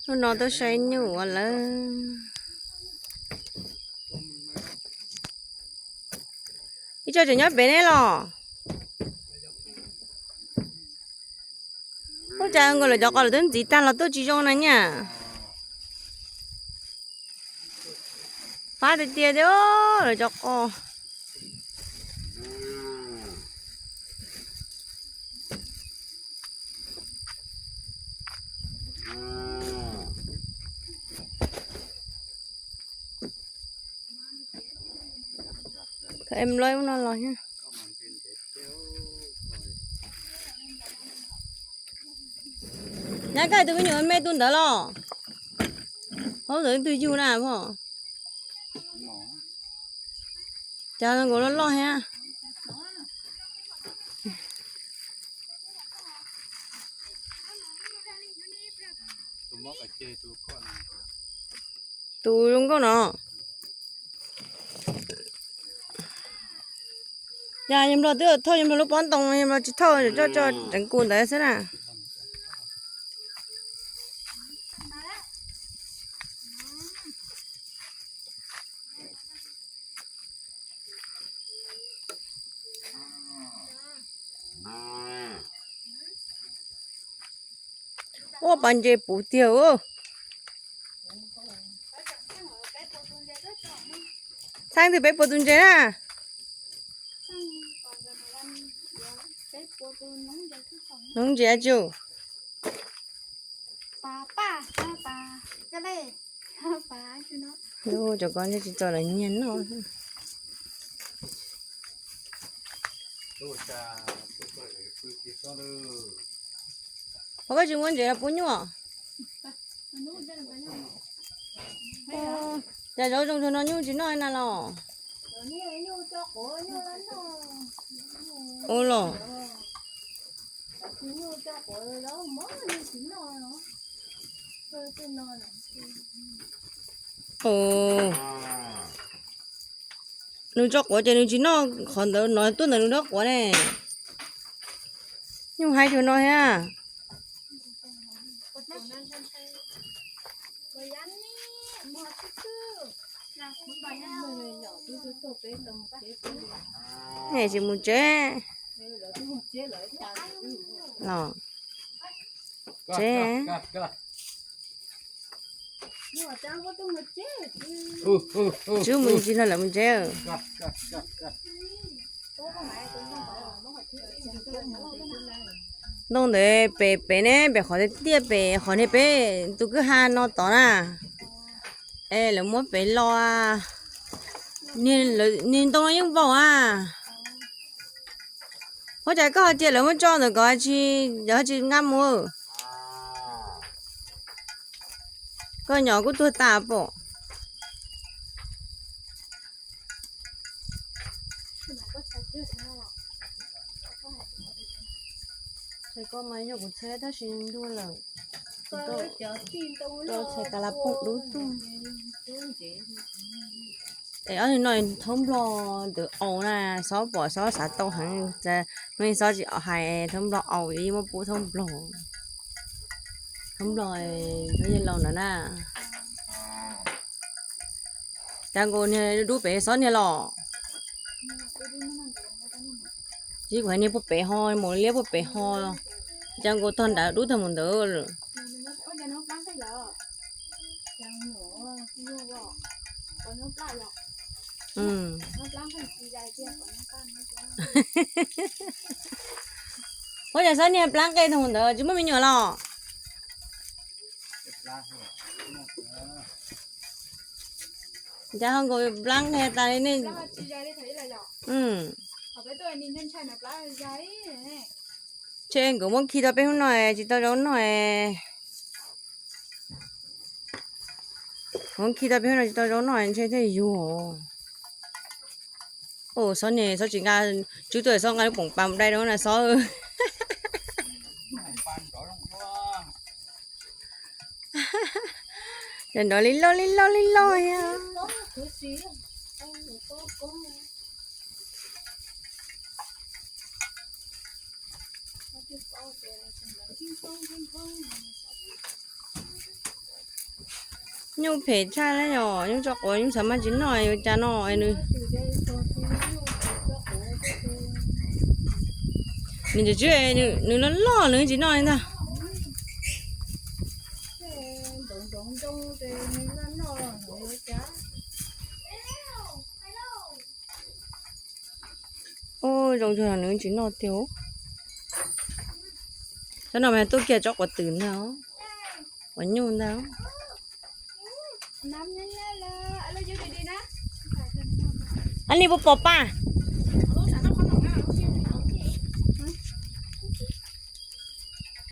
Hnub no tuaj saib nyuj ua lawm. Ib tsoom tseem nyob pem ne los? Ua cas nkaus lawv cov qos lawv twb ntxiv tag los tuaj tsis zoo na nyaj. Fab tiag tiag thiab lawv cov qos. Em lawv ub no los thiab. Nyab, koj tus me nyuam me tus ntawd los? Hauv ntawd ib tug yug na pom. Cas nkaus loj loj thiab. Tus zoo nkauj no. Yog yawg Nplog twb thauj yawg Nplog lub pob ntoo, yawg Nplog tsis thauj, coj tso teev kus ntawd xwb na. Ua pas ntses puv tiag. Txheeb twg peb puas tus ntses na? Hnoos ntses tsis. Cov ko ntshe tsis txaus lawv nyiag noj. Ua koj tsis muab ntses los pub nyuj? Cas zaub zoo zoo no nyuj tsis noj na los? Ua los. Nws tso quav ces nws tsis noj qhov ntawd no, tuaj ntawm nws nrab quav ne. Nyuj haib tsuas no thiab. Nej tsis mus tsev. Los tsev. Tswv mus ntsis no lawm mus tsev. Ntoo ntawd pem pem ne, pem qhov tiaj tiaj pem qhov niag peb tus kwj ha no tod na. Es lawv muab pem los, niag ntoo no yeej vau a. Ua cas koj ho cia lawv muab tso ntawd kom tsis, lawv ho tsis nqa mus? Koj nyom kuj tuag tas pom. Txhais ko mas yog kuv txhais tab sis ntuag lawm, tau txhais ka la poom dub tuaj. Es ob tug no thaub nplog ntawd aus na, xob pom xob xav tau heev, hnub xob tsis hais thaub nplog aus, yeej muab pub thaub nplog. Thaub nplog, thaub yawg laus ntawd na. Cas nkaus niag dub pem xob niag los? Tsis kuv hais niag puag pem ho, mus liab puag pem ho. Cas nkaus tog nrad dub tag mus ntawd lawm. Ua cas xob niag plab nqe tag mus ntawd tsis muaj me nyuam los? Cas ho nkaus plab nqe tas li ne? Ntshe nkawd muab khi tau peb hnub no tsis tau zaub noj. Muab khi tau peb hnub no tsis tau zaub noj ntshe thiaj yuag. Ua xob niag xob tsis nqa, tswb tuaj xob nqa lub poom pas mus dai rau na xob. Cov nrov li loj li loj li loj thiab. Nyuj phem tshaj li os, nyuj tso quav nyuj xav mas tsis noj yuav cas no nws. Nws tseem tswb, nws loj loj nws tsis noj li ntag. Ub, zoo nws tsis noj tiag. Tsob no mas tuaj kiag tsob quav twm ntag, quav nyuj ntag. Ab, nej puas pom paj?